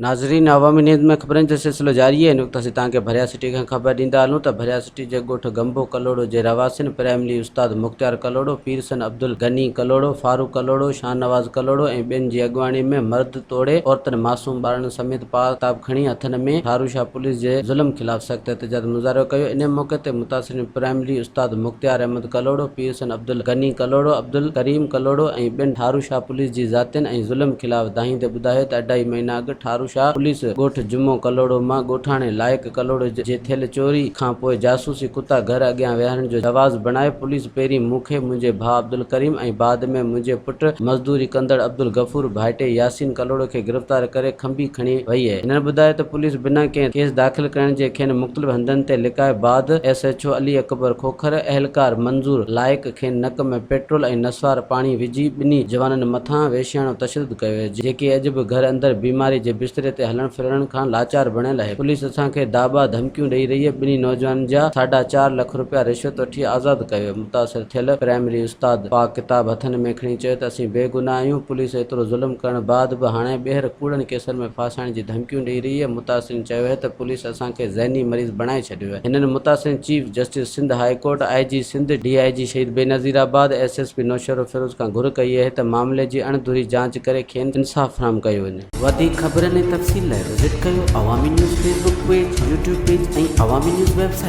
ناظرين عوامي نيوز ۾ خبرن جو سلسلو جاري آهي هن وقت اسين توهان کي ڀريا سٽي کان خبر ڏيندا هلون ته ڀريا سٽي جي ڳوٺ گنبو ڪلهوڙو جي رهواسين پرائمري استاد مختيار ڪلهوڙو، پيرسن عبدالغني ڪلهوڙو، فاروق ڪلهوڙو، شاهنواز ڪلهوڙو ۽ ٻين جي اڳواڻي ۾ مرد توڙي عورتن معصوم ٻارڙن سميت پاڪ ڪتاب کڻي هٿن ۾ ٺاروشاه پوليس جي ظلم خلاف سخت احتجاج مظاهرو ڪيو انهي موقعي تي متاثرين پرائمري استاد مختيار احمد ڪلهوڙو، پيرسن عبدالغني ڪلهوڙو، عبدالڪريم ڪلهوڙو ۽ ٻين ٺاروشاه پوليس جي زيادتين ۽ ظلم خلاف دانهيندي ٻڌايو ته اڍائي مهينا اڳ ٺاروشاه پوليس ڳوٺ جمعو ڪلهوڙو مان ڳوٺاڻي لائق ڪلهوڙو جي ٿيل چوري کان پوء جاسوسي ڪتا گهر اڳيان ويهارڻ جو جواز بڻائي پوليس پهرين مون کي منهنجي ڀاء عبدالڪريم ۽ بعد ۾ منهنجي پٽ مزدوري ڪندڙ عبدالغفور ڀائٽي ياسين ڪلهوڙو کي گرفتار ڪري کنڀي کڻي وئي. هنن ٻڌايو ته پوليس بنا ڪنهن ڪيس داخل ڪرڻ جي کين مختلف هنڌن تي لڪائي بعد S H O Ali Akbar Khokhar اهلڪار منظور لائق کين نڪ ۾ پيٽرول ۽ نسوار پاڻي وجهي ٻنهي جوانن مٿان وحشياڻو تشدد ڪيو ويو جيڪي اڄ به گهر اندر بيماري جي بستري تي هلڻ ڦرڻ کان لاچار بڻيل آهي پوليس اسان کي داٻا ڌمڪيون ڏئي رهي ٻنهي نوجوانن جا ساڍا چار لک روپيا رشوت وٺي آزاد ڪيو ويو متاثر ٿيل پرائمري استاد پاڪ ڪتاب هٿن ۾ کڻي چيو ته اسين بيگناهه آهيون پوليس ايترو ظلم ڪرڻ بعد به هاڻي ٻيهر ڪوڙن ڪيسن ۾ ڦاسائڻ جي ڌمڪيون ڏئي رهي آهي، متاثرين چيو آهي ته پوليس اسان کي ذهني مريض بڻائي ڇڏيو آهي، هنن متاثرين chief justice Sindh high court, I G Sindh, D I G Shaheed Benazirabad, S S P Naushahro Feroze کان گهر ڪئي آهي ته معاملي جي اڻ ڌري جاچ ڪري کين انصاف فراهم ڪيو وڃي. وڌيڪ خبرن ۽ تفصيل لاء وزٽ ڪيو Awami news Facebook page, YouTube page ۽ Awami news website.